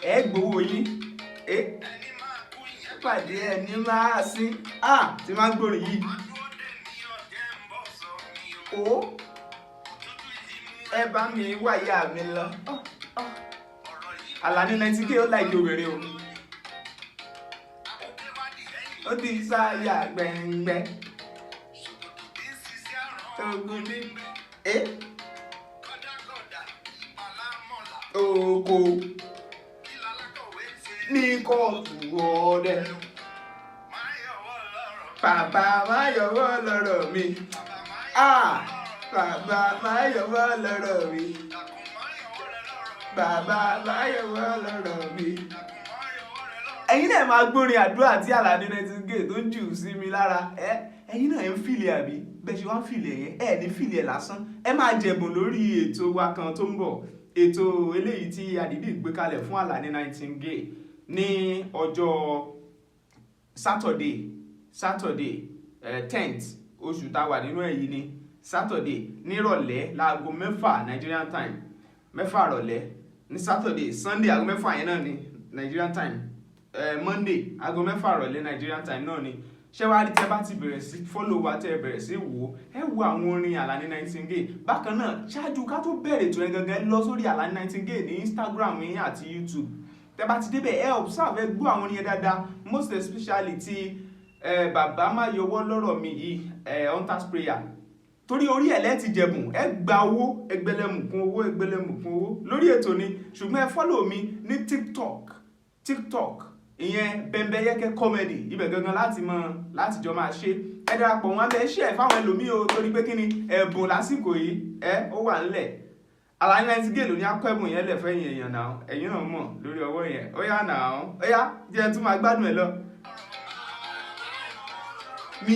Ẹ gbowó yín. Ẹ pàdé ẹni máa sín. Ah, tí máa ń gbórin yìí. Ó ẹ bá mi wáyà mi lọ. Àlàní 90K ó like obìnrin o. Ó ti sáyà gbẹ̀ngbẹ̀. Ogun ní. Ẹ oko ní kóòtù ọdẹ. Bàbá máa yọwọ́ lọ́rọ̀ mi. Ah! Bàbá máa yọwọ́ lọ́rọ̀ mi. Bàbá máa yọwọ́ lọ́rọ̀ mi. Ẹ̀yin náà máa gbórin àdúrà tí Àlàní 19K tó ń jù sí mi lára. Ẹ ẹ̀yin náà ń feel ẹ̀, àbí? Bẹ́ẹ̀ ṣe wá ń feel ẹ̀ yẹn, ẹ ní feel ẹ̀ lásán. Ẹ máa jẹ̀bùn lórí ètò wa kan tó ń bọ̀. Ètò eléyìí tí Àdìdì gbé kalẹ̀ fún Àlàní 19K ní ọjọ́ Saturday, 10th oṣù tá a wà nínú ẹ̀ yìí ni, Saturday nírọ̀lẹ́ láago 6 Nigerian time, 6 rọ̀lẹ́ ní Saturday. Sunday, aago 6 yẹn náà ní Nigerian time. Monday, aago 6 rọ̀lẹ́ Nigerian time náà ni. Ṣé wàá rí, tẹ́ bá ti bẹ̀rẹ̀ sí follow wa, tẹ́ bẹ̀rẹ̀ sí wò ó, ẹ wo àwọn orin Àlàní 19K. Bákan náà, ṣáájú ká tó bẹ̀rẹ̀ ètò yẹn gangan, lọ sórí Àlàní 19K ní Instagram yín àti YouTube. Tẹ́ bá ti débẹ̀, ẹ observe, ẹ gbọ́ àwọn orin yẹn dáadáa, most especially ti Bàbá Má Yọwọ́ Lọ́rọ̀ Mi yìí, Hunters Prayer, torí orí ẹ̀ lẹ́ẹ̀ ti jẹ̀bùn. Ẹ gba owó ẹgbẹ̀lẹ́mùkún, owó ẹgbẹ̀lẹ́mùkún, owó lórí ètò ni. Ṣùgbọ́n ẹ follow mi ní TikTok, ìyẹn Bẹ́ńbẹ́yẹ́kẹ́ Comedy. Ibẹ̀ gangan láti mọ láti jọ máa ṣe. Ẹ darapọ̀ wọn bẹ́ẹ̀, ṣe ẹ̀ fáwọn ẹlòmíì o, torí pé kí ni, ẹ̀bùn lásìkò yìí ẹ ó wà ńlẹ̀. Àlàní 90K ló ní akọ́ ẹ̀bùn yẹn lẹ̀ fẹ́yìn èèyàn náà. Ẹ̀yin náà mọ̀ lórí ọwọ́ yẹn. Ó yá náà, ó yá, jẹ́ tún máa gbádùn ẹ̀ lọ. Mi